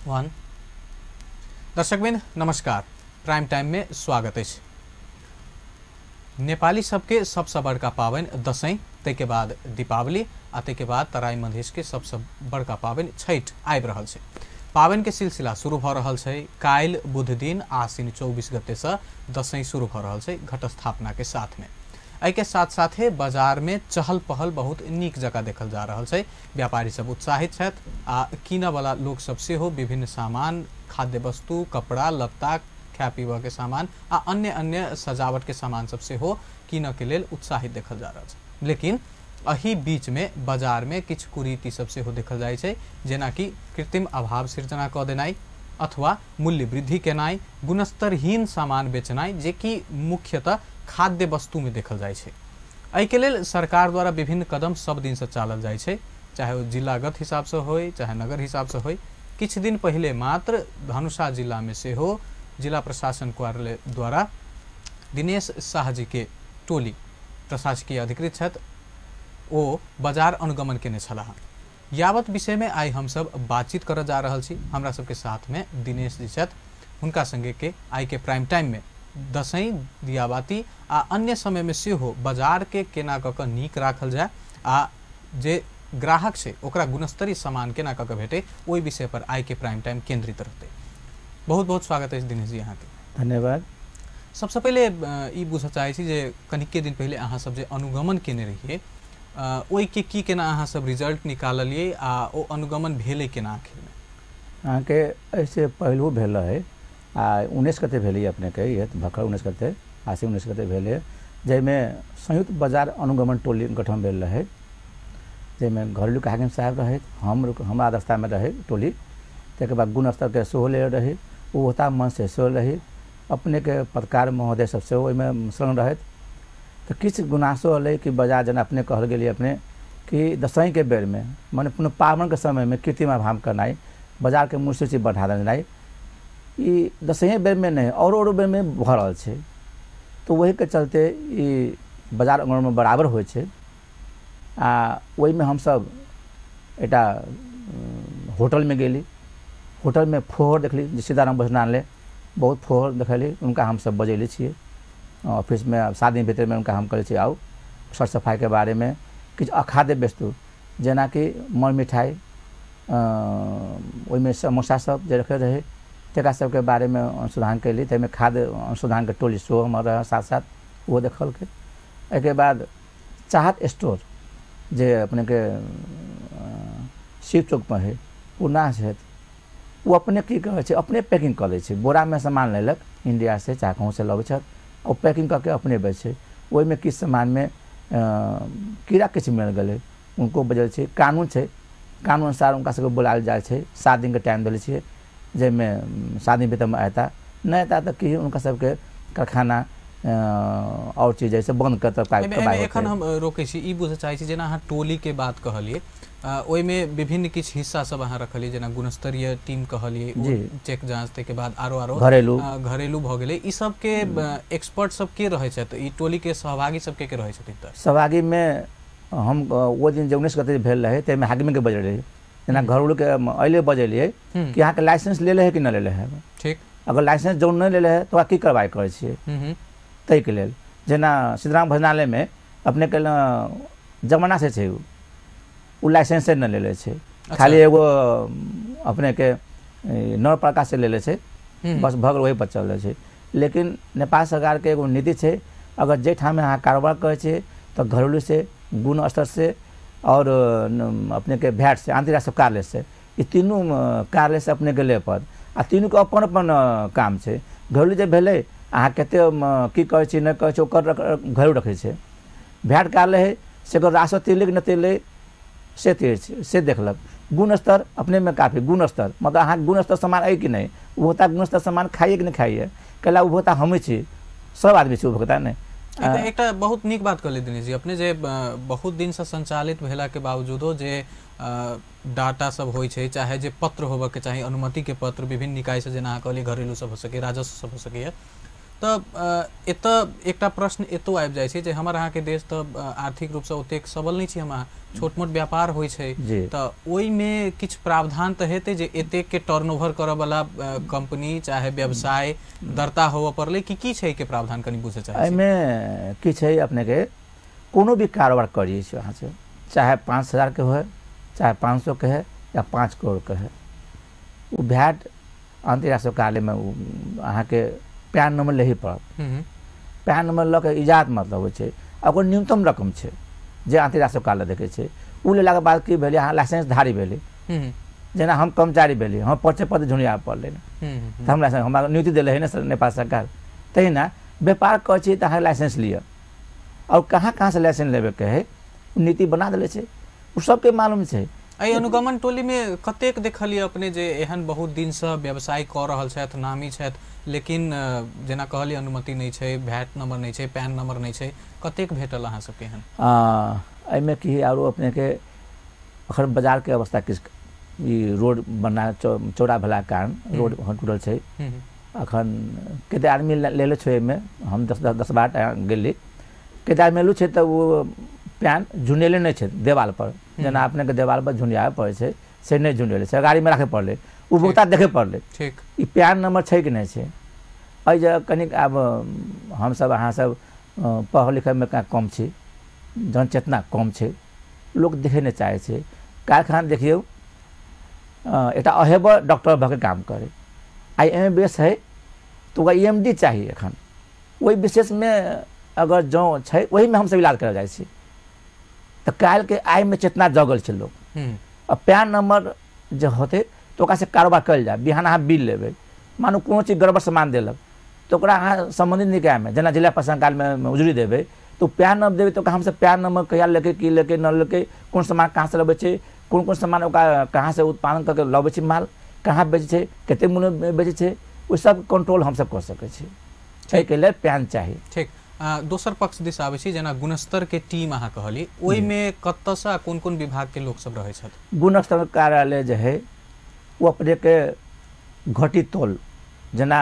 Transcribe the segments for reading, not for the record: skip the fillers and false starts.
वन। दर्शकवृंद नमस्कार, prime time में स्वागत अछि। नेपाली सबके सबसे बड़का पाबनि दसैँ, ताहिके बाद दीपावली आ ताहिके बाद तराई मधेश के सबसे बड़का पाबनि छठि आबि रहल छै। पाबनि के सिलसिला शुरू भऽ रहल छै। काल्हि बुध दिन आश्विन 24 गते से दसैँ शुरू भऽ रहल छै घटस्थापना के साथ में। एहिके साथ साथे बाजार में चहल पहल बहुत नीक जकाँ देखल जा रहल छै। व्यापारी सब उत्साहित छथि आ कीनऽ वाला लोक सब सेहो विभिन्न सामान, खाद्य वस्तु, कपड़ा लत्ता, खाय पीबऽ के सामान आ अन्य अन्य सजावट के सामान सब सेहो कीनऽ के लेल उत्साहित देखल जा रहल छै। लेकिन एहि बीच में बाजार में किछु कुरीति सब सेहो देखल जाइ छै, जेनाकि कृत्रिम अभाव सृजना कऽ देनाइ अथवा मूल्य वृद्धि केनाइ, गुणस्तरहीन सामान बेचनाइ, जेकि मुख्यतः खाद्य वस्तु में देखल जाइ छै। एहिके लेल सरकार द्वारा विभिन्न कदम सब दिनसँ चालल जाइ छै, चाहे ओ जिलागत हिसाबसँ होय चाहे नगर हिसाबसँ होय। किछु दिन पहिले मात्र धनुषा जिलामे सेहो जिला प्रशासन कार्यालय द्वारा दिनेश शाह जी के टोली प्रशासकीय अधिकृत छथि, ओ बाजार अनुगमन केने छलाह। यावत विषयमे आइ हमसब बातचीत करऽ जा रहल छी। हमरा सबके साथमे दिनेश जी छथि, हुनका संगे के आइ के प्राइम टाइम में दसैँ, दियाबाती आ अन्य समयमे सेहो बाजारके केना कऽ कऽ नीक राखल जाय आ जे ग्राहक छै ओकरा गुणस्तरीय सामान केना कऽ कऽ भेटै, ओहि विषय पर आइ के प्राइम टाइम केंद्रित रहतै। बहुत बहुत स्वागत अछि दिनेश जी अहाँके। धन्यवाद। सबसँ पहिले ई बुझऽ चाहै छी जे कनिके दिन पहिले अहाँ सब जे अनुगमन केने रहियै, ओहिके की केना अहाँ सब रिजल्ट निकाललियै आ ओ अनुगमन भेलै केना आखिरमे? अहाँके एहिसँ पहिलहो भेल रहै आ 19 गते भेलै अपनेके, इहे भर्खर 19 गते, आश्विन 19 गते भेलै, जाहिमे संयुक्त बाजार अनुगमन टोली गठन भेल रहै, जाहिमे घरेलू हाकिम साहब रहै, हम हमरा अध्यक्षतामे रहै टोली। ताहिके बाद गुणस्तरके सेहो लेल रहै, उपभोक्ता मंच से सेहो रही, अपनेके पत्रकार महोदय सब सेहो ओहिमे संलग्न रहथि। तऽ किछु गुनासो होलै कि बाजार जेना अपने कहल गेलियै अपने कि दसैँके बेरमे मने कोनो पाबनिके समयमे कृत्रिम अभाव करनाइ, बाजारके मूल्य सूची बढ़ा देनाइ, ई दसैँए बेरमे नहि औरो बेरमे भऽ रहल छै। तऽ ओहिके चलते ई बाजार अनुगमनमे बराबर होइ छै। आ ओहिमे हमसब एकटा होटलमे गेली, होटलमे फोहर देखली जे सीताराम भोजनालय, बहुत फोहर देखली, उनका हमसब बजैले छियै ऑफिसमे। 7 दिन भीतरमे उनका हम कहै छियै आउ सर सफाइके बारेमे किछु अखाद्य वस्तु जेनाकि मर मिठाइ, ओहिमे समोसा सब जे रखले रहै तकरा सबके बारेमे अनुसन्धान कयली। ताहिमे खाद्य अनुसन्धानके टोली सेहो हमर रहै साथ साथ, ओहो देखलकै। एहिके बाद चाहत स्टोर जे अपनेके शिव चौकमे हइ, ओ ना छथि, ओ अपने की कहै छै अपने पैकिंग कऽ लै छै, बोरामे सामान लेलक इंडियासँ चाहे कहूँसँ लबै छथि, ओ पैकिंग कऽ के अपने बेचै छै। ओहिमे किछु सामानमे कीड़ा किछु मिल गेलै, उनको बजल छै, कानून छै, कानून अनुसार हुनका सबके बुलायल जाइ छै। 7 दिनके टाइम देले छियै, जाहिमे 7 दिन भीतरमे अयता, नहि अयता तऽ की हुनका सबके कारखाना आओर चीज जैसे बंद कर एखन हम रोकै छी। ई बुझऽ चाहै छी जेना अहाँ टोलीके बात कहलियै, ओहिमे विभिन्न किछु हिस्सा सब अहाँ रखलियै, जेना गुणस्तरीय टीम कहलियै, चेक जाँच, ताहिके बाद आरो आरो घरेलू घरेलू भऽ गेलै, ई सबके एक्सपर्ट सब के रहै छथि? ई टोलीके सहभागी सब के रहै छथिन? तऽ सहभागीमे हम ओ दिन जे 19 गते भेल रहै ताहिमे हाकिमके बजल रही, जेना घरेलूके अइले बजेलियै कि अहाँके लाइसेंस लेले है कि नहि लेले है। ठीक, अगर लाइसेंस जौन नहि लेले है तऽ ओकरा की कार्रवाइ करै छियै ताहिके लेल। जेना सीताराम भोजनालयमे अपनेके जमाना से छै, ओ लाइसेंसे नहि लेले छै, खाली एगो अपनेके नगर से लेले छै, बस भऽ गेल, वही पर चल छै। लेकिन नेपाल सरकारके एगो नीति छै, अगर जाहि ठाम अहाँ कारोबार करै छियै तऽ घरेलू से, गुण स्तर से और अपनेके भैट से, आंतरिक राजस्व कार्यालय से, ई तीनू कार्यालय से अपनेके ले पड़त आ तीनूके अपन अपन काम छै। घरेलू जे भेलै अहाँ कतेक की करै छी नहि करै छी ओकर घरेलू रखै छै। भैट कार्यालय है से ओकर राजस्व तिरलै कि नहि तिरलै से तिरै छै, से देखलक। गुणस्तर अपनेमे काफी गुणस्तर मतलब अहाँके गुणस्तर सामान अइ कि नहि, उपभोक्ता गुणस्तर सामान खाइए कि नहि खाइए, कैला उपभोक्ता हमही छी, सब आदमी छी उपभोक्ता नहि। एकटा बहुत नीक बात कहलियै दिनेश जी अपने, जे बहुत दिनसँ संचालित भेलाके बावजूदो जे डाटा सब होइ छै, चाहे जे पत्र होबऽके चाही, अनुमतिके पत्र विभिन्न निकायसँ, जेना अहाँ कहलियै घरेलू सब हो सकैए, राजस्व सब हो सकैए, तऽ एतऽ एकटा प्रश्न एतो आबि जाइ छै जे हमर अहाँके देश तऽ आर्थिक रूपसँ ओतेक सबल नहि छी, हम अहाँ छोट मोट व्यापार होइ छै, तऽ ओहिमे किछु प्रावधान तऽ हेतै जे एतेक के टर्नओवर करऽ वाला कंपनी चाहे व्यवसाय दर्ता होबऽ पड़लै कि की छै के प्रावधान, कनि बुझऽ चाहै छी। एहिमे की छै अपनेके कोनो भी कारोबार करियै छै अहाँ से, चाहे 5,000 के होय, चाहे 500 के है या 5 करोड़ के है, ओ भैट अंतर्राष्ट्रीय कार्यालयमे अहाँके पैन नंबर लही पड़त। पैन नंबर लऽ के इजाजत मतलब होइ छै, आ ओकर न्यूनतम रकम छै जे अंतर्राष्ट्रीय कार्यालय देखै छै। ओ लेलाके बाद की भेलै, अहाँ लाइसेंसधारी भेलै, जेना हम कर्मचारी भेली, हम पर्चे पत्र झुनियाबऽ पड़लै ने, तऽ हम लाइसेंस हमरा नियुक्ति देले है ने नेपाल सरकार, तहिना व्यापार करै छी तऽ अहाँ लाइसेंस लिअ। और कहाँ कहाँ से लाइसेंस लेबेके है नीति बना देले छै, ओ सबके मालूम छै। एहि अनुगमन टोली में कतेक देखलियै अपने जे एहन बहुत दिनसँ व्यवसाय कऽ रहल छथि, नामी छथि, लेकिन जेना कहलियै अनुमति नहि छै, भैट नंबर नहि छै, पैन नंबर नहि छै, कतेक भेटल अहाँ सबके एहन? एहिमे की आरो अपनेके अखन बाजारके अवस्था किछु ई रोड बना चौड़ा भेलाके कारण रोड टूटल छै। अखन कते आदमी लेले छै एहिमे, हम 10 12 गेली, कते आदमी लेलू छै तऽ ओ पैन झुनेले नहि छै देवाल पर, जेना अपनेके देवाल पर झुनियाबे पड़ै छै से नहि झुनेले छै, गाड़ीमे राखै पड़लै, उपभोक्ता देखे पड़लै ठीक ई पैन नंबर छै कि नहि छै। एहि जे कनिक आब हमसब अहाँसब पढ़ल लिखलमे कम छी, जनचेतना कम छै, लोक देखै नहि चाहै छै। कारखाना देखियौ एकटा अहेबर डॉक्टर भऽ के काम करै, आइ एम बी एस है तऽ ओकरा ई एम डी चाही एखन, ओहि विशेषमे अगर जँ छै ओहिमे हमसब इलाज करऽ जाइ छी। तऽ काल्हिके आइमे चेतना जगल छै लोक, आ पैन नंबर जे होतै तऽ ओकरासँ कारोबार कयल जाय। बिहान अहाँ बिल लेबै, मानू कोनो चीज गड़बड़ सामान देलक तऽ ओकरा अहाँ सम्बन्धित निकायमे जेना जिला प्रशासन कालमे उजुरी देबै तऽ पैन नंबर देबै, तऽ ओकरा हमसब पैन नंबर कहिया लेके की लेके न लेके, कोन सामान कहाँसँ लबै छै, कोन कोन सामान ओकरा कहाँसँ उत्पादन कऽ के लबै छै, माल कहाँ बेचै छै, कतेक मूल्यमे बेचै छै, ओहि सब कंट्रोल हमसब कऽ सकै छी। एहिके लेल पैन चाही। ठीक, दोसर पक्ष दिस आबै छी, जेना गुणस्तर के टीम अहाँ कहली, ओहिमे कतऽसँ आ कोन कोन विभाग के लोक सब रहै छथि? गुणस्तर कार्यालय जे है ओ अपनेके घटी तोल, जेना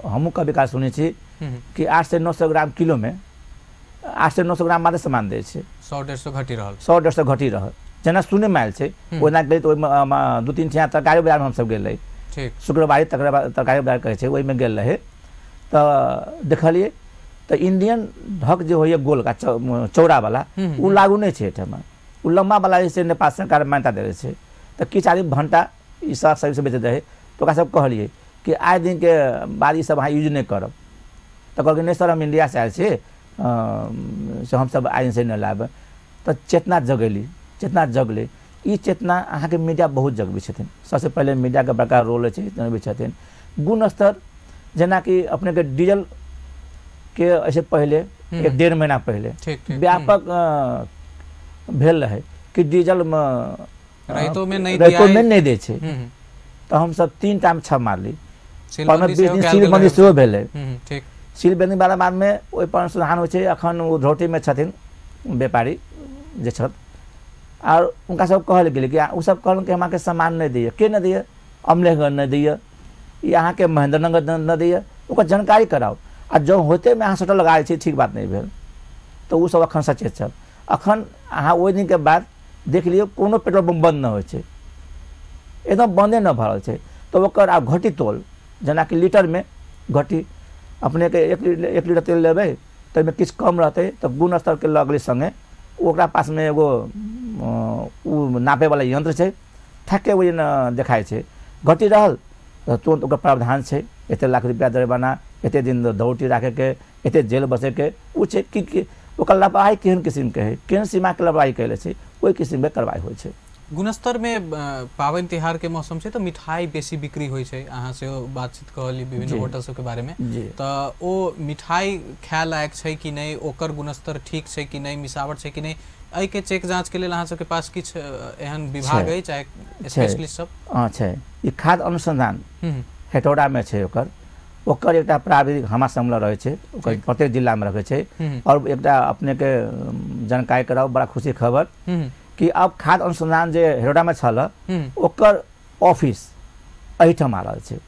हमहूँ कभी काल सुनै छी कि 800 से 900 ग्राम किलोमे 800 से 900 ग्राम मात्र सामान दै छै, 100-150 घटी रहल, 100-150 घटी रहल, जेना सुनैमे आयल छै। ओहिना गेलै तऽ ओहिमे 2-3 ठिया तरकारी बाजारमे हमसब गेल रही, शुक्रवारी तरकारी बाजार कहै छै, ओहिमे गेल रहै तऽ देखलियै तऽ इंडियन ढक जे होइए गोलका चौड़ावला ओ लागू नहि छै एहिठाम, ओ लम्बावला जे छै नेपाल सरकार मान्यता देने छै। तऽ किछु आदमी भण्टा ई सब सही से बेचैत रहै, तऽ ओकरा सब कहलियै कि आइ दिनके बाद ई सब अहाँ यूज नहि करब, तऽ कहलकै नहि सर हम इंडियासँ आयल छी, से हमसब आइ दिनसँ नहि लायब। तऽ चेतना जगेली, चेतना जगलै, ई चेतना अहाँके मीडिया बहुत जगबै छथिन। सबसँ पहिले मीडियाके बड़का रोल छै, जगबै छथिन। गुणस्तर जेनाकि अपनेके डीजल के ऐसे पहले 1-1.5 महीना पहले व्यापक भेल रहे कि डीजल में रैतो में नहीं दै छै, तऽ हमसब 3 टाइम छाप मारली, 15-20 दिन सीलबंदी सेहो भेलै। सीलबंदी वाला बादमे ओहिपर अनुसंधान होइ छै। अखन ओ धौटीमे छथिन व्यापारी जे छथि, आओर हुनका सब कहल गेलै कि ओ सब कहलनि कि हम अहाँके सामान नहि दैए, के नहि दैए, अमलेखगंज नहि दैए, ई अहाँके महेन्द्रनगर नहि दैए, ओकर जानकारी कराउ। आ जँ होते में अहाँ सटल लगा दै छी, ठीक बात नहि भेल। तऽ ओ सब अखन सचेत छल। अखन अहाँ ओहि दिनके बाद देख लियौ कोनो पेट्रोल पंप बंद नहि होइ छै, एकदम बंदे नहि भऽ रहल छै। तऽ ओकर आब घटी तोल, जेनाकि लीटरमे घटी अपनेके 1 लीटर तेल लेबै ताहिमे किछु कम रहतै तऽ गुणस्तरके लऽ गेलै सङ्गे, ओकरा पासमे एगो ओ नापेवला यंत्र छै, ठेके ओहि देखाइ छै, घटी रहल तऽ तुरन्त ओकर प्रावधान छै, एते लाख रुपया जरिमाना, एते दिन धौटी राखैके, एते जेल बसैके, ओ छै कि ओकर लापरवाही केहन किसिमके है, केहन सीमाके लापरवाही कयले छै, ओहि किसिमके कार्रवाई होइ छै। गुणस्तर में पाबनि तिहार के मौसम छै तऽ मिठाई बेसी बिक्री होइ छै, अहाँ सेहो बातचीत कहली विभिन्न होटल सबके बारे में, तऽ ओ मिठाई खाय लायक छै कि नहि, ओकर गुणस्तर ठीक छै कि नहि, मिलावट छै कि नहि, एहिके चेक जाँच के लेल अहाँ सबके पास किछु एहन विभाग अछि चाहे स्पेशलिस्ट सब? हँ छै, ई खाद्य अनुसंधान हेटौड़ामे छै, ओकर एकटा प्राविधिक हमरा संग रहै छै, ओकर प्रत्येक जिलामे रखै छै। और एकटा अपनेके जानकारी कराउ, बड़ा खुशी खबर कि अब खाद्य अनुसंधान जे हेटौड़ामे छल ओकर ऑफिस एहिठाम आ रहल छै,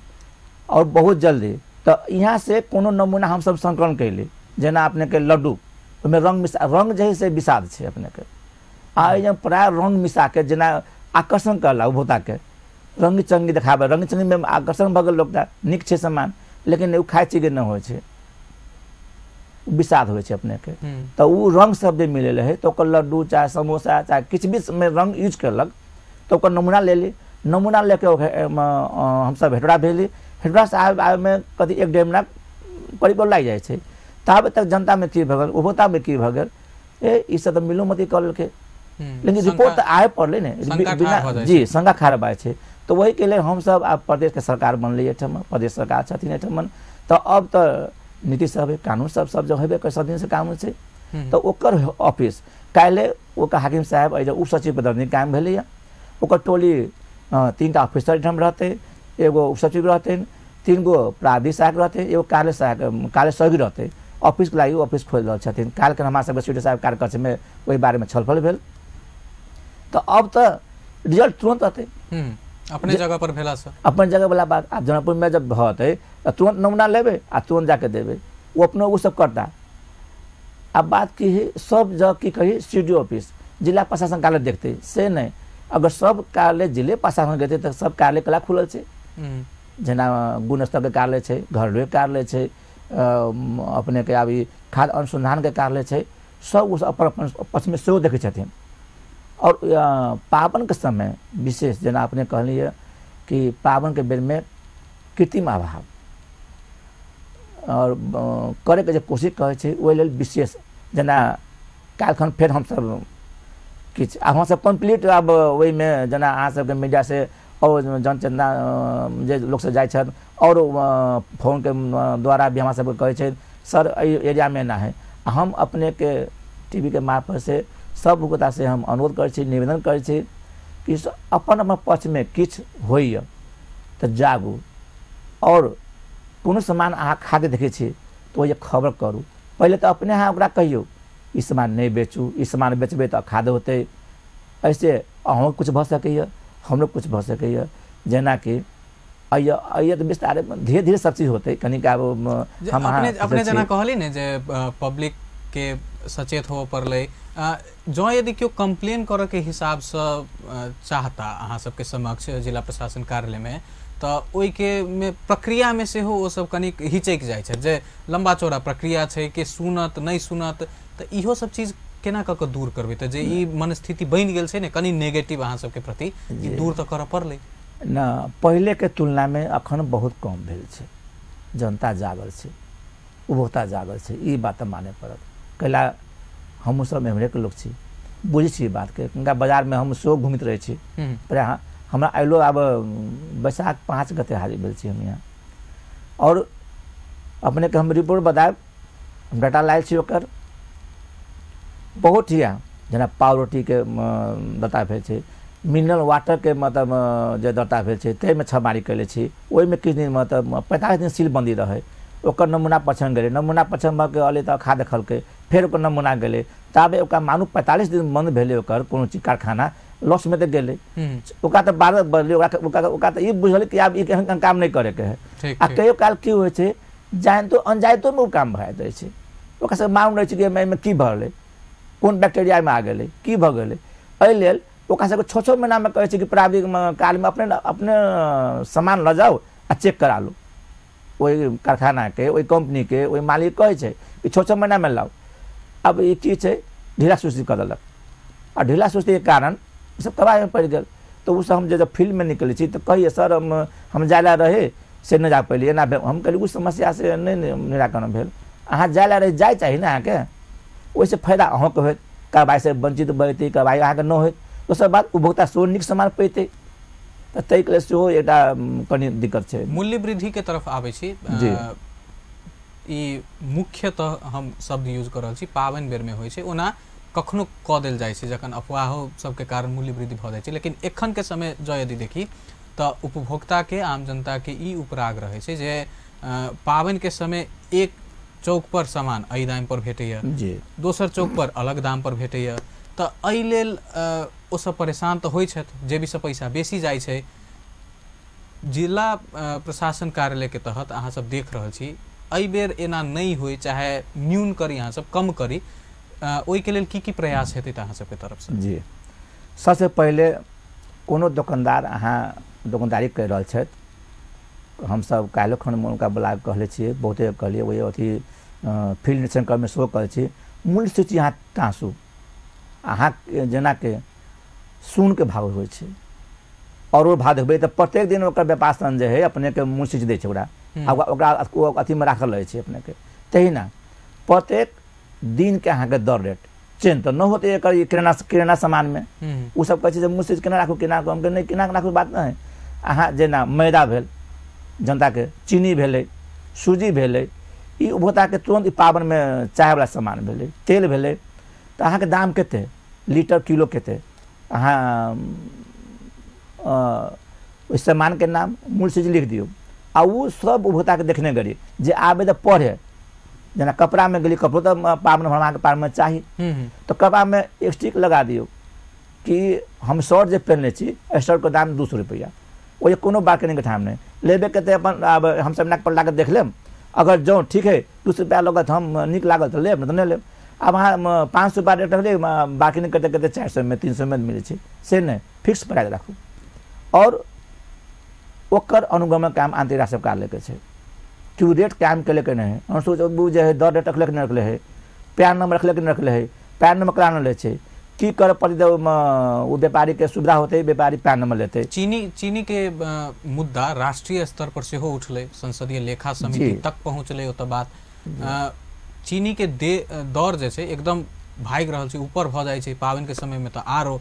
और बहुत जल्दी तऽ यहाँ से कोनो नमूना हमसब संकलन कैली, जेना अपनेके लड्डू ओहिमे रंग मिसा, रंग जे है से विषाद छै अपनेके, आ एहिमे प्राय रंग मिसाके जेना आकर्षण करला उपभोक्ताके, रंग चंगी देखाबै, रंग चंगीमे आकर्षण भऽ गेल लोकटा, नीक छै सामान, लेकिन ओ खाइ चीज नहि होइ छै, विषाद होइ छै अपनेके। तऽ ओ रंग सब जे मिलल है तऽ ओकर लड्डू चाहे समोसा चाहे किछु भी मे रंग यूज करलक तऽ ओकर नमूना लेली, नमूना लेके हमसब हेटौड़ा भेजली, हेटौड़ासँ आबे आबेमे कथी 1-1.5 महीना करीब लागि जाइ छै। ताबे तक जनतामे की भऽ गेल, उपभोक्तामे की भऽ गेल, ए ई सब तऽ मिलो मती कऽ लेलकै, लेकिन रिपोर्ट तऽ आबे पड़लै ने, बिना जी शंका खाड़ भऽ छै। तऽ ओहिके लेल हमसब आब प्रदेशके सरकार बनलै एहिठाम, प्रदेश सरकार छथिन एहिठाम, तऽ अब तऽ नीति सब है, कानून सब सब जगह हेबे कर, सब दिनसँ कानून छै। तऽ ओकर ऑफिस काल्हि ओकर हाकिम साहेब एहि उप सचिव पदनी कायम भेलैए, ओकर टोली 3 टा ऑफिसर एहिठाम रहतै, एगो उप सचिव रहतै, 3 गो प्राधिक सहायक रहतै, एगो कार्य सहायक कार्य सहयोगी रहतै। ऑफिसके लागि ऑफिस खोलि रहल छथिन। काल्हिके हमरा सबके सी डी साहेब कार्यकक्षमे ओहि बारेमे छलफल भेल। तऽ अब तऽ रिजल्ट तुरन्त अतै, अपने जगह पर भेला से, अपन जगह वाला बात। आब जनकपुरमे जब भतै तऽ तुरन्त नमूना लेबै आ तुरन्त जाके देबै, ओ अपनो ओ सब करता। आब बात की है, सब जगह की कही सी डी ओ ऑफिस जिला प्रशासन कार्यालय देखतै, से नहि, अगर सब कार्यालय जिले प्रशासन देखतै तऽ सब कार्यालय कला खुलल छै, जेना गुणस्तरके कार्यालय छै, घरेलू कार्यालय छै, अपनेके आब ई खाद्य अनुसंधानके कार्यालय छै, सब ओ अपन अपन पक्षमे सेहो देखै छथिन। और पाबनिके समय विशेष जेना अपने कहलियै कि पाबनिके बेरमे कृत्रिम अभाव और करैके जे कोशिश करै छै ओहि लेल विशेष जेना काल्हिखन फेर हमसब किछु आब हमसब कम्प्लीट आब ओहिमे जेना अहाँ सबके मीडियासँ और जनचेतना जे लोकसब जाइ छथि और फोनके द्वारा भी हमरा सबके कहै छै सर एहि एरियामे एना है। हम अपनेके टीवीके मार्फतसँ सब उपभोक्तासँ हम अनुरोध करै छी, निवेदन करै छी कि अपन अपन पक्षमे किछु होइए तऽ जागू, और कोनो सामान अहाँ खाद्य देखै छी तऽ ओहि खबर करू, पहिले तऽ अपने अहाँ ओकरा कहियौ ई सामान नहि बेचू, ई सामान बेचबै तऽ खाद्य होतै, एहिसँ अहूँ किछु भऽ सकैए, हमरो किछु भऽ सकैए। जेनाकि अइए तऽ विस्तार धीरे धीरे सब चीज होतै, कनिक आब हम अपने जेना कहली ने जे पब्लिक के सचेत होबऽ पड़लै, जँ यदि केओ कम्प्लेन करऽके हिसाबसँ चाहता अहाँ सबके समक्ष जिला प्रशासन कार्यालयमे, तऽ ओहिके मे प्रक्रियामे सेहो ओ सब कनिक हिचकि जाइ छथि जे लम्बा चौड़ा प्रक्रिया छै, के सुनत नहि सुनत, तऽ इहो सब चीज केना कऽ कऽ दूर करबै, तऽ जे ई मनस्थिति बनि गेल छै ने कनि नेगेटिव अहाँ सबके प्रति, ई दूर तऽ करऽ पड़लै न। पहिलेके तुलनामे अखन बहुत कम भेल छै, जनता जागल छै, उपभोक्ता जागल छै, ई बात तऽ मानै पड़त। कैला हमहूँ सब एम्हरेके लोक छी, बुझै छी बातके, हुनका बाजारमे हम सेहो घुमैत रहै छी। प्रायः हमरा अयलो आब बैसाख 5 गते हाजिर भेल छी हम यहाँ, और अपनेके हम रिपोर्ट बतायब, हम डाटा लायल छी ओकर बहुत हिया, जेना पावरोटीके दता भेल छै, मिनरल वाटरके मतलब जे दता भेल छै ताहिमे छापामारी कयले छी, ओहिमे किछु दिन मतलब 45 दिन सीलबन्दी रहै, ओकर नमूना पछन गेलै, नमूना पछन भऽ के अयलै तऽ खा देखलकै, फेर ओकर नमूना गेलै, ताबे ओकरा मानू 45 दिन बन्द भेलै ओकर कोनो चीज कारखाना लॉसमे तऽ गेलै, ओकरा तऽ बारह बदलै, ओकरा ओकरा तऽ ई बुझल कि आब ई एहन काम नहि करैके है। आ कहियो काल की होइ छै जानितो अनजानितोमे ओ काम भऽ जाइ छै, ओकरा सबके मालूम रहै छै कि एहिमे की भऽ गेलै, कोन बैक्टीरियामे आ गेलै, की भऽ गेलै, एहि लेल ओकरा सबके 6-6 महीनामे कहै छै कि प्राविधिक कार्यमे अपने अपने सामान लऽ जाउ आ चेक करा लू, ओहि कारखानाके ओहि कम्पनीके ओहि मालिक कहै छै कि 6-6 महीनामे लाउ। अब ई की छै ढीला सुस्ती कऽ देलक, आ ढीला सुस्तीके कारण सब तबाहीमे पड़ि गेल। तऽ ओसब हम जे जब फील्डमे निकलै छी तऽ कहिए सर हम जाय लए रहै से नहि जा पैलियै, एना भेल। हम कहलियै ओ समस्यासँ नहि निराकरण भेल, अहाँ जाय लए रहै जाय चाही ने अहाँके, ओहिसँ फायदा अहूँके होयत, कार्रवाइसँ वञ्चित बढ़तै, कार्रवाइ अहाँके नहि होयत, दोसर बात उपभोक्ता सेहो नीक सामान पैतै, तऽ ताहिके लेल सेहो एकटा कनि दिक्कत छै। मूल्य वृद्धिके तरफ आबै छी जी। ई मुख्यतः हम शब्द यूज कऽ रहल छी पाबनि बेरमे होइ छै, ओना कखनो कऽ देल जाइ छै जखन अफवाहो सबके कारण मूल्य वृद्धि भऽ जाइ छै, लेकिन एखनके समय जँ यदि देखी तऽ उपभोक्ताके आम जनताके ई उपराग रहै छै जे पाबनिके समय एक चौक पर सामान एहि दाम पर भेटैए, दोसर चौक पर अलग दाम पर भेटैए, तऽ एहि लेल ओसब परेशान तऽ होइ छथि, जेबीसँ पैसा बेसी जाइ छै। जिला प्रशासन कार्यालय के तहत अहाँ सब देख रहल छी एहि बेर एना नहि होय, चाहे न्यून करी, अहाँ सब कम करी, ओहिके लेल की की प्रयास हेतै अहाँ सबके तरफ से? जी, सबसे पहिले कोनो दोकानदार अहाँ दोकानदारी कर रहल छथि, हमसब काल्हि खन हुनका बुला कऽ कहले छियै, बहुते कहलियै, ओहि अथी फील्ड निरीक्षण कर्ममे सेहो कहै छी, मूल्य सूची अहाँ टाँसू। अहाँ जेनाकि सोनके भाव होइ छै आओर ओ भाव देखबै तऽ प्रत्येक दिन ओकर व्यापार सन जे है अपनेके मूल्य सूची दै छै ओकरा, आ ओकरा अथीमे राखल रहै छै अपनेके। तहिना प्रत्येक दिनके अहाँके दर रेट चेंज तऽ नहि होतै एकर किराना सामानमे। ओ सब कहै छै जे मूल्य सूची केना राखू केना राखू, हम नहि केना राखू बात नहि। अहाँ जेना मैदा भेल जनताके, चीनी भेलै, सूजी भेलै, ई उपभोक्ताके तुरन्त ई पाबनिमे चाहैवला सामान भेलै, तेल भेलै, तऽ अहाँके दाम कतेक लीटर किलो कतेक, अहाँ ओहि सामानके नाम मूल्य सूची लिख दियौ आ ओ सब उपभोक्ताके देखने गेलियै जे आबे तऽ पढ़े। जेना कपड़ामे गेलियै, कपड़ो तऽ पाबनि भरमाके पाबनिमे चाही, तऽ कपड़ामे एक स्टिक लगा दियौ कि हम शर्ट जे पहिनने छी एहि शर्टके दाम 200 रुपैआ, ओहि कोनो बार्गेनिंगके ठाम नहि लेबेके तऽ अपन आब हमसब नाक पर लाके देख लेब, अगर जँ ठीक है 200 रुपैआ लगत हम नीक लागल तऽ लेब, नहि तऽ नहि लेब। आब अहाँ 500 रुपैआ रेट रखलियै, बार्गेनिंग करते करते 400 300 मिलै छै, से नहि, फिक्स प्राइस राखू। और ओकर अनुगमन काम आंतरिक राजस्व कार्यालयके छै कि ओ रेट कायम केलकै नहि, अनुसूचित जे है दर रेट रखले कि नहि रखले है, पैन नंबर रखले कि नहि रखले है, पैन नंबर करा नहि लै छै, की करऽ पड़तै ओ व्यापारीके सुविधा होतै, व्यापारी पैन नंबर लेतै। चीनी के मुद्दा राष्ट्रीय स्तर पर सेहो उठलै, संसदीय लेखा समिति तक पहुँचलै। ओतऽ बात चीनी के दर जे छै एकदम भागि रहल छै, ऊपर भऽ जाइ छै पाबनिके समयमे तऽ आरो।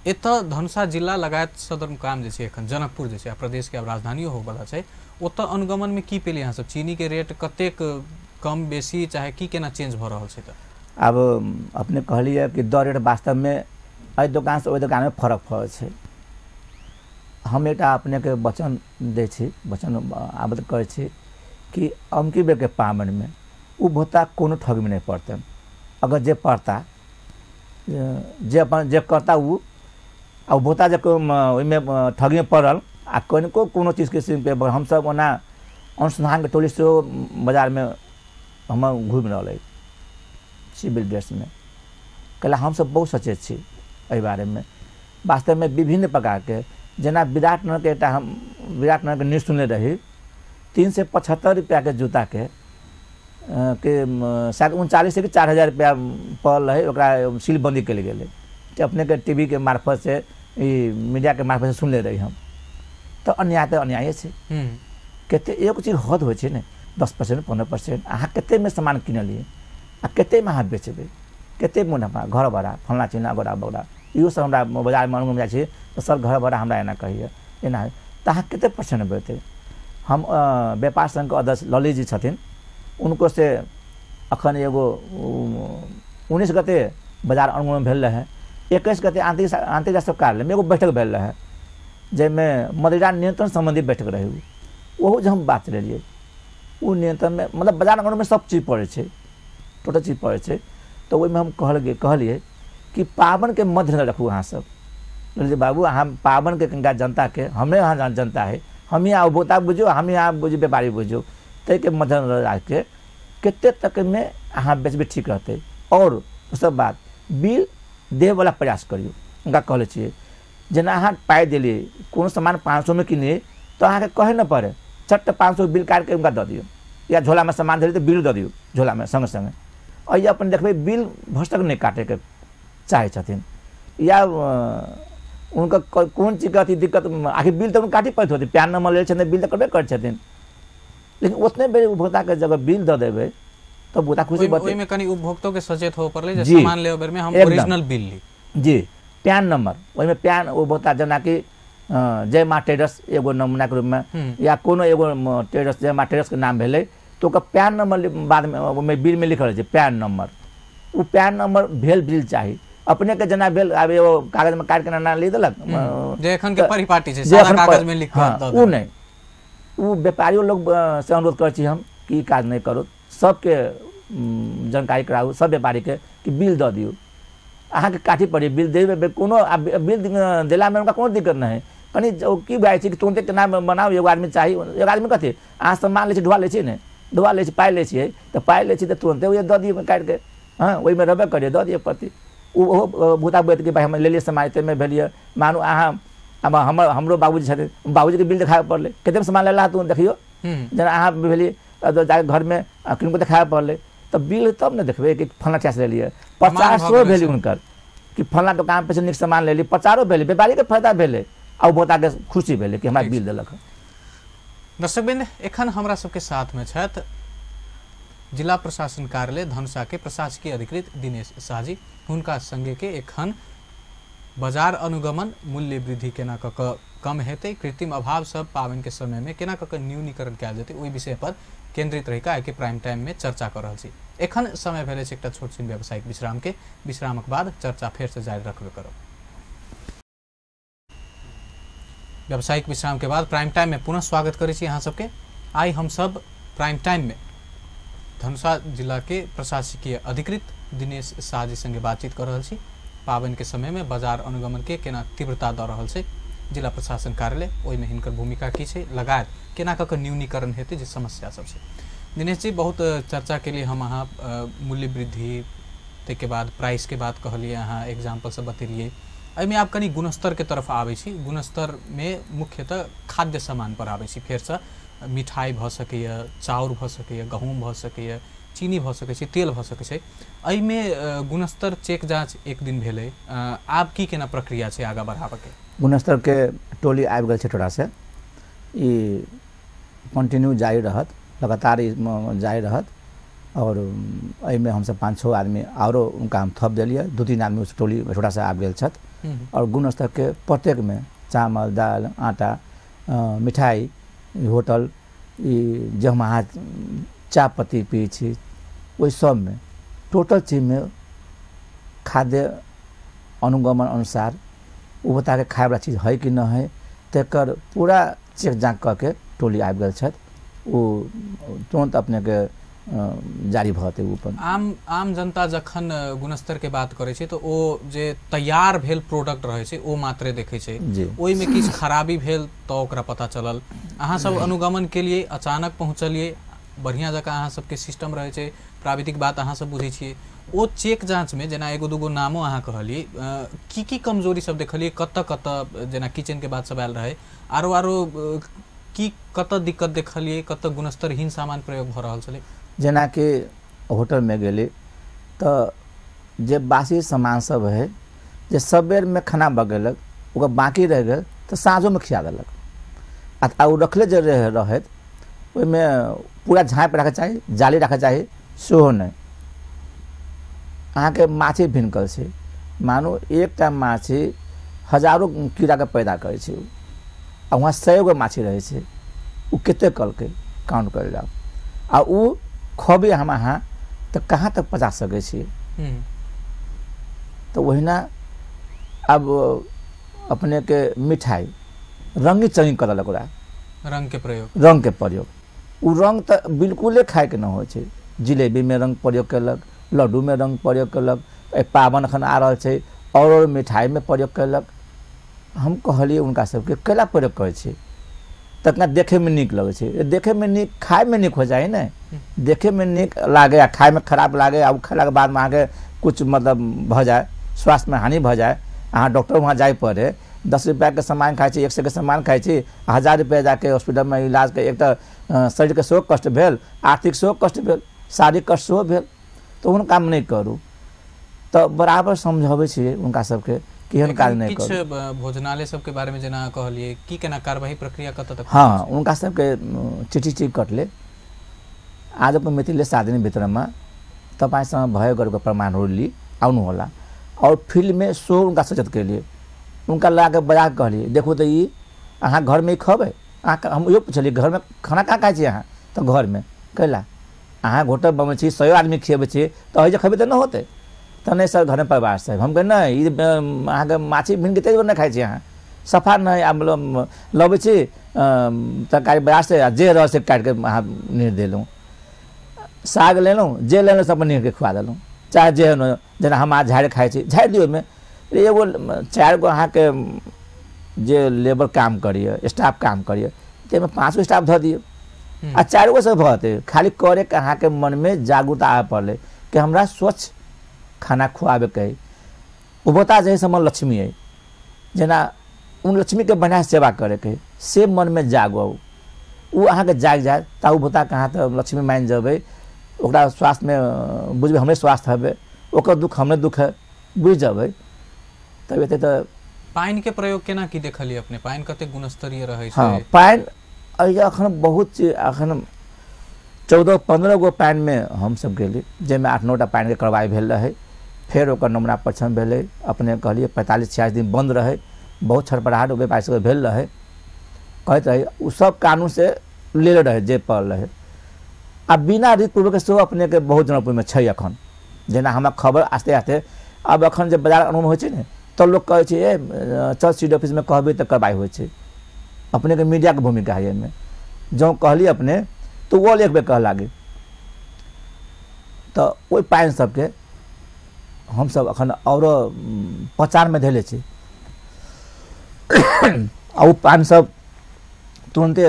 एतऽ धनुषा जिला लगायत सदरमुकाम जे छै एखन जनकपुर जे छै आ प्रदेशके आब राजधानियो होबऽवला छै, ओतऽ अनुगमनमे की पेलियै अहाँ सब? चीनीके रेट कतेक कम बेसी चाहे की केना चेंज भऽ रहल छै? तऽ आब अपने कहलियै कि दर रेट वास्तवमे एहि दोकानसँ ओहि दोकानमे फरक पड़ै छै। हम एकटा अपनेके वचन दै छी, वचन आबद्ध करै छी कि अमकी बेरके पाबनिमे उपभोक्ता कोनो ठगमे नहि पड़तनि। अगर जे पड़ता जे अपन जे करता ओ आ उपभोक्ता जे ओहिमे ठगीमे पड़ल आ कनिको कोनो चीजके सीम पे, हमसब ओना अनुसन्धानके टोली सेहो बाजारमे हमर घुमि रहल अइ सिविल ड्रेसमे, कैला हमसब बहुत सचेत छी एहि बारेमे। वास्तवमे विभिन्न प्रकारके जेना विराटनगरके एकटा हम विराटनगरके न्यूज सुनने रही, 375 रुपैआके जूताके के शायद 39 कि 4000 रुपैआ पड़ल रहै, ओकरा सीलबन्दी कयल गेलै। अपनेके टीवी के मार्फत से ई मीडियाके मार्फत से सुनले रही हम। तऽ अन्याय तऽ अन्याये छै, कतेक एगो चीज हद होइ छै ने, 10% 15% अहाँ कतेकमे सामान किनलियै आ कतेकमे अहाँ बेचबै, कतेक मुनाफा, घर भाड़ा फल्लाँ चिल्लाँ अगोरा बगोरा इहो सब हमरा बाजारमे अनुगमन जाइ छी तऽ सर घर भाड़ा हमरा एना कहैए एना, तऽ अहाँ कतेक परसेंट बेचतै? हम व्यापार संघके अध्यक्ष ललित जी छथिन, उनको से अखन एगो 19 गते बाजार अनुगमन भेल रहै, 21 गते आंतरिक राजस्व कार्यालयमे एगो बैठक भेल रहै जाहिमे मदिरा नियंत्रण सम्बन्धी बैठक रहै, ओहो जे हम बात लेलियै ओ नियंत्रणमे मतलब बाजार अनुगमनमे सब चीज पड़ै छै, टोटल चीज पड़ै छै। तऽ ओहिमे हम कहलियै कि पाबनिके मध्य रखू अहाँ सब, ललित बाबू अहाँ पाबनिके कनिका जनताके, हमे अहाँ जनता है, हम यहाँ उपभोक्ता बुझियौ, हम यहाँ बुझियौ व्यापारी बुझियौ, ताहिके मध्य राखिके कतेक तकमे अहाँ बेचबै ठीक रहतै। और दोसर बात बिल देवला प्रयास करियौ, हुनका कहले छियै जेना अहाँ पाइ देलियै कोनो सामान 500 किनलियै तऽ अहाँके कहै नहि पड़े, चट्ट 500 बिल काटिके हुनका दऽ दियौ, या झोलामे सामान देलियै तऽ बिल दऽ दियौ झोलामे सङ्गे सङ्गे। एहि अपन देखबै बिल भसक नहि काटैके चाहै छथिन या हुनका कोन चीजके अथी दिक्कत, आखिर बिल तऽ काटि पड़ैत होतै, पैन नंबर लै छथिन बिल तऽ कटबे करै छथिन, लेकिन ओतने बेर उपभोक्ताके जगह बिल दऽ देबै तऽ उपभोक्ता खुशी बतै। ओहिमे कनि उपभोक्तो के सचेत होय पड़लै जे सामान लेबे बेर में हम ओरिजिनल बिल ली। जी, पैन नंबर ओहिमे पैन उपभोक्ता जेनाकि जय माँ ट्रेडर्स एगो नमूनाके रूपमे या कोनो एगो ट्रेडर्स जय माँ ट्रेडर्सके नाम भेलै तऽ ओकर पैन नंबर बादमे ओहिमे बिलमे लिखल रहै छै पैन नंबर, ओ पैन नंबर भेल बिल चाही अपने के, जेना भेल आब एगो कागजमे काटिके नाम लिख देलक जे एखन के परिपाटी छै सारा कागजमे लिख कऽ दऽ, ओ नहि, ओ व्यापारियो लोग से अनुरोध करै छी हम कि ई काज नहि करू, सबके जानकारी कराबू सब व्यापारीके कि बिल दऽ दियौ, अहाँके काटि पड़ी बिल देबै कोनो, बिल देलामे हुनका कोनो दिक्कत नहि है, कनि की भए छै कि तुरन्ते केना बनाउ, एगो आदमी चाही, एगो आदमी कथी अहाँ सामान लै छी, ढुआ लै छी ने, ढुआ लै छी, पाइ लै छियै तऽ पाइ लै छी तऽ तुरन्ते ओ दऽ दियौ काटिके, हँ ओहिमे रहबे करियै, दऽ दियौ प्रति। ओहो भूता बैठ के भाइ हम लेलियै सामान एतेमे भेलियै, मानू अहाँ हमर हमरो बाबूजी छथिन, बाबूजीके बिल देखाबऽ पड़लै, कतेक सामान लेला तू देखियौ, जेना अहाँ भेलियै जाके घरमे किनको देखाबऽ पड़लै तऽ बिल तब ने देखबै कि फल्लाँ टैक्स लेलियै। 50 भेलै हुनकर कि फल्लाँ दोकान पर से नीक सामान लेलियै, 50 भेलै, व्यापारीके फायदा भेलै आ उपभोक्ताके खुशी भेलै कि हमरा बिल देलक। दर्शकवृंद, एखन हमरा सबके साथमे छथि जिला प्रशासन कार्यालय धनुषा के प्रशासकीय अधिकृत दिनेश शाहजी। हुनका संगे के एखन बाजार अनुगमन, मूल्य वृद्धि केना कऽ कऽ कम हेतै, कृत्रिम अभाव सब पाबनि के समय में केना कऽ कऽ न्यूनीकरण कयल जेतै, ओहि विषय पर केंद्रित रहि कऽ आइ के प्राइम टाइम में चर्चा कऽ रहल छी। एखन समय भेलै छै एकटा छोट छिन व्यावसायिक विश्राम के, विश्रामक बाद चर्चा फेर से जारी रखबे करब। व्यावसायिक विश्राम के बाद प्राइम टाइम में पुनः स्वागत करै छी अहाँ सबके। आइ हम सब प्राइम टाइम में धनुषा जिला के प्रशासकीय अधिकृत दिनेश शाहजी संगे बातचीत कर रहल छी। पाबनि के समय में बाजार अनुगमन के केना तीव्रता दऽ रहल छै जिला प्रशासन कार्यालय, ओहिमे हिनकर भूमिका की छै, लगायत केना कऽ कऽ न्यूनीकरण हेतै जे समस्या सब छै। दिनेश जी, बहुत चर्चा के लिए हम अहाँ मूल्य वृद्धि ताहिके बाद प्राइस के बात कहलियै, अहाँ एग्जाम्पल सब बतेलियै। एहिमे आब कनि गुणस्तर के तरफ आबै छी। गुणस्तर में मुख्यतः खाद्य सामान पर आबै छी, फेरसँ मिठाई भऽ सकैए, चाउर भऽ सकैए, गहूँम भऽ सकैए, चीनी भऽ सकै छै, तेल भऽ सकै छै। एहिमे गुणस्तर चेक जाँच एक दिन भेलै, आब की केना प्रक्रिया छै आगाँ बढ़ाबऽके? गुणस्तरके टोली आबि गेल छै टोलासँ, ई कंटिन्यू जारी रहत, लगातार ई जारी रहत। और एहिमे हमसब 5-6 आदमी आरो उनका हम थप देलियै, 2-3 आदमी उस टोली टोलासँ आबि गेल छथि। और गुणस्तरके प्रत्येकमे चावल, दालि, आटा, मिठाई, होटल, ई जे हम अहाँ चाय पत्ती पियै छी ओहि सबमे टोटल चीजमे खाद्य अनुगमन अनुसार उपभोक्ताके खायवला चीज है कि नहि है तकर पूरा चेक जाँच कऽ के टोली आबि गेल छथि। ओ तुरन्त अपनेके जारी भऽ जेतै। ओ आम जनता जखन गुणस्तर के बात करै छै तऽ ओ जे तैयार भेल प्रोडक्ट रहै छै ओ मात्रे देखै छै, ओहिमे किछु खराबी भेल तऽ ओकरा पता चलल। अहाँ सब अनुगमन के लिए अचानक पहुँचलियै, बढ़िआँ जकाँ अहाँ सबके सिस्टम रहै छै, प्राविधिक बात अहाँ सब बुझै छियै। ओ चेक जाँचमे जेना एगो दूगो नामो अहाँ कहलियै, की की कमजोरी सब देखलियै, कतऽ कतऽ, जेना किचनके बात सब आयल रहै, आरो आरो की कतऽ दिक्कत देखलियै, कतऽ गुणस्तरहीन सामान प्रयोग भऽ रहल छलै? जेनाकि होटलमे गेली तऽ जे बासी सामान सब है, जे सबेरमे खाना बगेलक ओकर बाँकी रहि गेल तऽ साँझोमे खिया देलक, आ ओ रखले जे रहैत ओहिमे पूरा झाँपि राखऽ चाही, जाली राखऽ चाही, सेहो नहि। अहाँके माछी भिनकल छै, मानू एकटा माछी हजारो कीड़ाके पैदा करै छै, आ वहाँ 100 गो माछी रहै छै, ओ कतेक कलकै काउंट करल जाउ, आ ओ खबै हम अहाँ तऽ कहाँ तक पचा सकै छियै। तऽ ओहिना आब अपनेके मिठाई रङ्गी चङ्गी कऽ देलक, ओकरा रङ्गके प्रयोग, रङ्गके प्रयोग, ओ रङ्ग तऽ बिल्कुले खायके नहि होइ छै। जिलेबीमे रङ्ग प्रयोग केलक, लड्डूमे रङ्ग प्रयोग केलक, पाबनि एखन आ रहल छै आओर मिठाईमे प्रयोग केलक। हम कहलियै हुनका सबके कैला प्रयोग करै छै, ततना देखैमे नीक लगै छै, देखैमे नीक खायमे नीक हो जाइ ने, देखैमे नीक लागे आ खायमे खराब लागे, आ ओ खेलाके बादमे अहाँके कुछ मतलब भऽ जाए, स्वास्थ्यमे हानि भऽ जाए, अहाँ डॉक्टर वहाँ जाय पड़े, 10 रुपैआके सामान खाइ छी, 100 के सामान खाइ छी, 1000 रुपैआ जाके हॉस्पिटलमे इलाजके, एक तऽ शरीरके सेहो कष्ट भेल, आर्थिक सेहो कष्ट भेल, शारीरिक कष्ट सेहो भेल, तऽ ओहन काम नहि करू। तऽ बराबर समझाबै छियै हुनका सबके कि एहन काज नहि करू। किछु भोजनालय सबके बारेमे जेना कहलियै, की केना कार्रवाई प्रक्रिया कतऽ तक? हँ, हुनका सबके चिठी चिठी कटले आजको मितिले 7 दिनभित्रमा तपाईँसँग भयो गरेको प्रमाणहरू लिई आउनुहोला। और फील्डमे सेहो हुनका सचेत केलियै, हुनका लगा बजा कऽ कहलियै देखू तऽ ई अहाँ घरमे खबै, अहाँ हम इहो पुछलियै घरमे खाना कहाँ खाइ छी अहाँ, तऽ घरमे कैला अहाँ होटल बनबै छी, 100 आदमी खियबै छी, तऽ एहि जे खबै तऽ नहि होतै, तऽ नहि सर घरमे परिवार साहब। हम कहै नहि, ई अहाँके माछी भिनके ताहि दुआरे नहि खाइ छी अहाँ, सफा नहि आब लबै छी तरकारी बजारसँ आ जे रहल से काटिके अहाँ नीर देलहुँ, साग लेलहुँ, जे लेलहुँ सब नीरके खुआ देलहुँ, चाहे जे जेना हम अहाँ झाड़ि खाइ छी, झाड़ि दियौ ओहिमे एगो 4 गो अहाँके जे लेबर काम करिए, स्टाफ काम करिए, ताहिमे 5 गो स्टाफ धऽ दियौ आ 4 गो से भऽ जेतै। खाली करैके अहाँके मनमे जागरूकता आबय पड़लै कि हमरा स्वच्छ खाना खुआबैके है। उपभोक्ता जे है से हमर लक्ष्मी है, जेना उन लक्ष्मीके बढ़िआँ सेवा करैके है, से मनमे जागो। ओ अहाँके जागि जायत तऽ उपभोक्ताके अहाँ तऽ लक्ष्मी मानि जेबै, ओकरा स्वास्थ्यमे बुझबै हमरे स्वास्थ्य हेबै, ओकर दुख हमरे दुख है बुझि जेबै। तब एते तऽ पानिके प्रयोग केना की देखलियै अपने? पानि कतेक गुणस्तरीय रहै छै? हँ, पानि अखन बहुत चीज, अखन 14-15 गो पानिमे हमसब गेली, जाहिमे 8-9 टा पानिके कार्रवाइ भेल रहै। फेर ओकर नमूना परीक्षण भेलै, अपने कहलियै 45-46 दिन बन्द रहै, बहुत छड़पड़ाहट व्यापारी सबके भेल रहै, कहैत रहै ओ सब कानूनसँ लेल रहै जे पड़ल रहै। आ बिना रीतपूर्वक सेहो अपनेके बहुत जनकपुरमे छै अखन, जेना हमरा खबर आस्ते आस्ते आब अखन जे बाजार अनुमान होइ छै ने तऽ लोक कहै छै ए चल सी डी ऑफिसमे कहबै तऽ कार्रवाइ होइ छै। अपनेके मीडियाके भूमिका है एहिमे, जँ कहली अपने तऽ ओ एक बेर कह लागी। तऽ ओहि पानि सबके हमसब अखन औरो प्रचारमे धैले छी आ ओ पानि सब तुरन्ते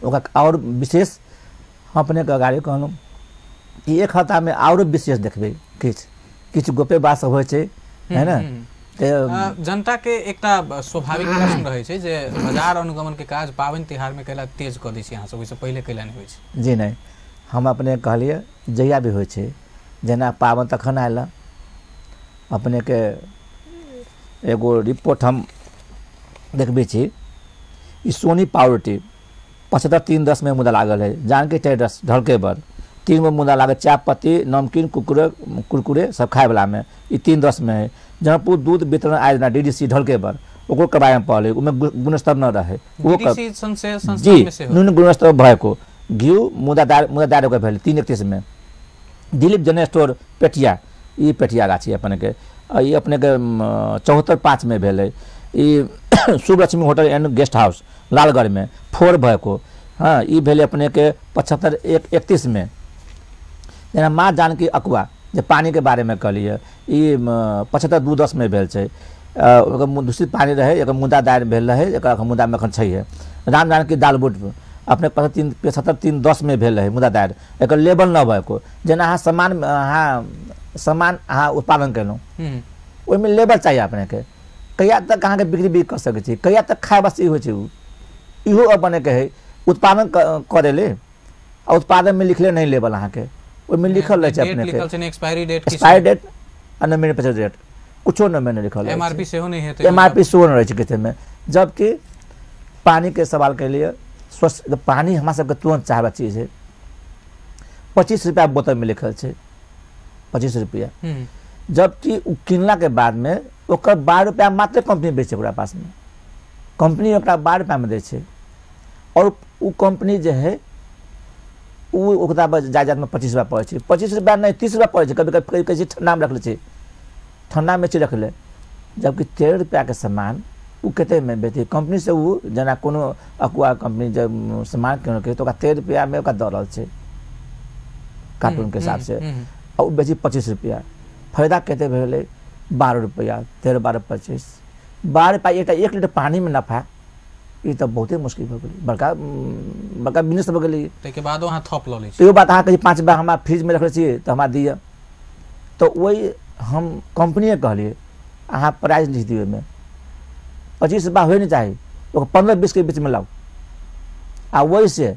ओकरा आओर विशेष हम अपनेके अगाडि कहलहुँ कि एक हफ्तामे आओरो विशेष देखबै, किछु किछु गोपे बात सब होइ छै है ने। जनता के एकटा स्वाभाविक प्रश्न रहै छै जे बाजार अनुगमन के काज पाबनि तिहार में कैला तेज कऽ दै छी अहाँ सब, ओहिसँ पहिले कैला नहि होइ छै? जी नहि, हम अपने कहलियै जहिया भी होइ छै, जेना पाबनि तखन आयल, अपनेके एगो रिपोर्ट हम देखबै छी, ई सोनी पावरोटी 75-3-10 में मुद्दा लागल है, जानकी ट्रेडर्स ढलकेबर 3 गो मुद्दा लागल, चाय पत्ती नमकीन कुरकुरे कुरकुरे सब खायवलामे ई 3-10 में है। जनकपुर दूध वितरण आयोजना डीडीसी ढलकेबर ओकरो कार्रवाइमे पड़लै, ओहिमे गुणस्तर न रहे, जी न्यून गुणस्तर भएको घिउ मुद्दा दायर ओकर भेलै 3-31 में। दिलीप जनरल स्टोर पेटिया, ई पेटिया गाछी अपनेके, ई अपनेके 74-5 में भेलै। ई Shubhalakshmi hotel and guest house लालगढ़मे 4 भएको, हाँ ई भेलै अपनेके 75-31 में। जेना माँ जानकी अकुआ जे पानिके बारेमे कहलियै, ई 75-2-10 में भेल छै, ओकर दूषित पानि रहै, एकर मुद्दा दायर भेल रहै, एकर मुद्दामे एखन छैहे। राम जानकी दालबुट अपने 75-3-10 में भेल रहै मुद्दा दायर, एकर लेबल न भएको। जेना अहाँ सामान अहाँ उत्पादन केलहुँ, ओहिमे लेबल चाही अपनेके, कहिया तक अहाँके बिक्री भी कऽ सकै छी, कहिया तक खाय वास्ते होइ छै ओ, इहो अपनेके है उत्पादन करै ले, आ उत्पादनमे लिखले नहि लेबल अहाँके, ओहिमे लिखल रहै छै अपनेके एक्सपायरी डेट, एक्सपायरी डेट आ मैन्युफैक्चर डेट कुछो नहि लिखल, एमआरपी सेहो नहि हेतै, एमआरपी सेहो नहि रहै छै किछुमे। जबकि पानिके सवाल के लिए स्वस्थ पानि हमरा सबके तुरन्त चाहबा चीज है, 25 रुपया बोतलमे लिखल छै, 25 रुपया, जबकि ओ किनलाके बादमे ओकर 12 रुपया मात्र कंपनी बेचै ओकरा पासमे, कंपनी ओकरा 12 रुपयामे दै छै, और ओ कंपनी जे है ओ ओकरा जायदादमे 25 रुपया पड़ै छै, 25 रुपया नहि 30 रुपया पड़ै छै, कभी कभी कहै छै ठण्डामे रखले छै, ठण्डामे छै रखले, जबकि 13 रुपयाके सामान ओ कतेकमे बेचै कंपनी से, ओ जेना कोनो अकुआ कंपनी जब सामान किनलकै तऽ ओकरा 13 रुपयामे ओकरा दऽ रहल छै कार्टूनके हिसाबसँ, आ ओ बेची 25 रुपया, फायदा कतेक भेलै 12 रुपया, 13 12 25, 12 रुपया एकटा 1 लीटर पानिमे नफा, ई तऽ बहुते मुश्किल भऽ गेलै, बड़का बड़का बिजनेस भऽ गेलै। ताहिके बादो अहाँ थोप लऽ लै छी, तैयो बात अहाँ कहै 5 रुपया हमरा फ्रिजमे रखले छियै तऽ हमरा दिअ, तऽ ओहि हम कंपनीए कहलियै अहाँ प्राइस लिख दियौ, ओहिमे 25 रुपया होइ नहि चाही, ओकर 15-20 के बीचमे लाउ, आ ओहिसँ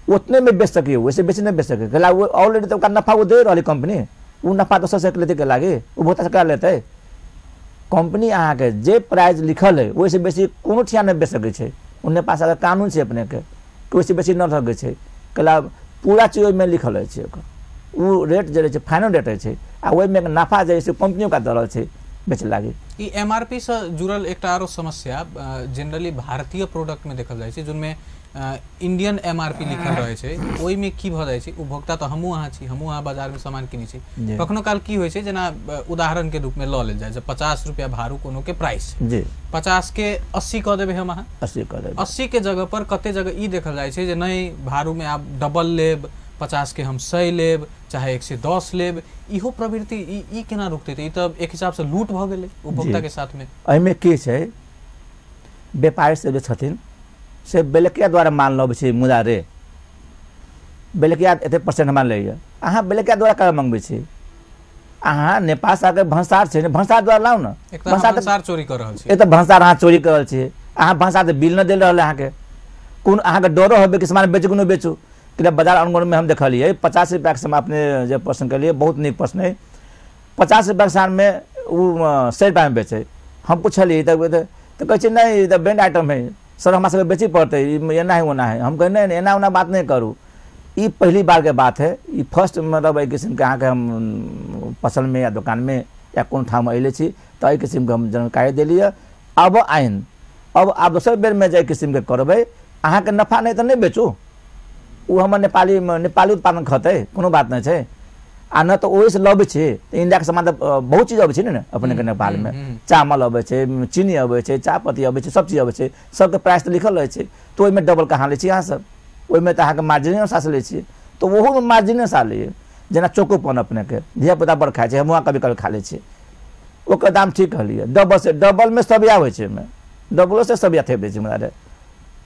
उतनेमे बेच सकियौ, ओहिसँ बेसी नहि बेच सकियौ, कैला ऑलरेडी तऽ ओकरा नफा ओ दे रहलै कंपनी, ओ नफा दोसर से लेतै के लागी, उपभोक्ता से करा लेतै। कंपनी अहाँके जे प्राइस लिखल है ओहिसँ बेसी कोनो ठिया नहि बेच सकै छै, ओन्ने पास अगर कानून छै अपनेके ओहिसँ बेसी नहि सकै छै, कैला पूरा चीज ओहिमे लिखल रहै छै, ओकर ओ रेट जे रहै छै फाइनल रेट रहै छै, आ ओहिमे नफा जे छै कंपनी ओकरा दऽ रहल छै बेच लागी। ई एमआरपी से जुड़ल एकटा आरो समस्या जनरली भारतीय प्रोडक्ट में देखल जाइ छै, जिनमे इंडियन एमआरपी लिखल रहै छै, ओहिमे की भऽ जाइ छै उपभोक्ता तऽ हमहूँ अहाँ छी, हमहूँ अहाँ बाजारमे सामान किनै छी, कखनो काल की होइ छै जेना उदाहरणके रूपमे लऽ लेल जाय जे 50 रुपया भारू कोनोके प्राइस जी, 50 के 80 कऽ देबै हम अहाँ, 80 कऽ देबै, 80 के जगह पर कते जगह ई देखल जाइ छै जे नहि भारूमे आब डबल लेब, 50 के हम 100 लेब चाहे 110 लेब, इहो प्रवृत्ति ई केना रुकतै? ई तऽ एक हिसाबसँ लूट भऽ गेलै उपभोक्ताके साथमे। एहिमे की छै व्यापारी सब जे छथिन से बेलकिया द्वारा माल लबै छै, मुदा रे बेलकिया एते परसेंट माल लैए, अहाँ बेलकिया द्वारा कहाँ मँगबै छी? अहाँ नेपाल से आके भंसार छै ने, भंसार द्वारा लाउ ने। भंसार चोरी कर रहल छी, एक तऽ भंसार अहाँ चोरी कर रहल छी, अहाँ भंसार बिल नहि देल रहल अहाँके, कोन अहाँके डरो होबे कि सामान बेचू कि नहि बेचू। किया बाजार अनुगमनमे हम देखलियै 50 रुपैआके सामान, अपने जे प्रश्न केलियै बहुत नीक प्रश्न है, 50 रुपैआके सामानमे ओ 100 रुपैआमे बेचै। हम पुछलियै तऽ कहै छै नहि ई तऽ बैंड आइटम है सर, हमरा सबके बेचै पड़तै, एना है ओना है। हम कहै नहि एना ओना बात नहि करू, ई पहली बारके बात है, ई फर्स्ट मतलब एहि किसिमके अहाँके हम पसलमे या दोकानमे या कोनो ठाम अयले छी तऽ एहि किसिमके हम जानकारी देलियै। अब आइन अब आब दोसर बेरमे जे एहि किसिमके करबै अहाँके नफा नहि तऽ नहि बेचू, ओ हमर नेपाली नेपाली उत्पादन खतै, कोनो बात नहि छै। आ नहि तऽ ओहिसँ लबै छी तऽ इण्डियाके सामान तऽ बहुत चीज अबै छै ने अपनेके नेपालमे, चामल अबै छै, चीनी अबै छै, चाहपत्ती अबै छै, सब चीज अबै छै, सबके प्राइस तऽ लिखल रहै छै, तऽ ओहिमे डबल कहाँ लै छी अहाँसब? ओहिमे तऽ अहाँके मार्जिने अनुसारसँ लै छियै, तऽ ओहोमे मार्जिने अनुसार लैयै। जेना चोकोपन अपनेके धियापुता बड़ खाइ छै, हमहूँ कभी कभी खा लै छियै, ओकर दाम ठीक कहलियै डबल से डबलमे सबिया होइ छै, ओहिमे डबलोसँ सबिया थेप दै छै हमरा,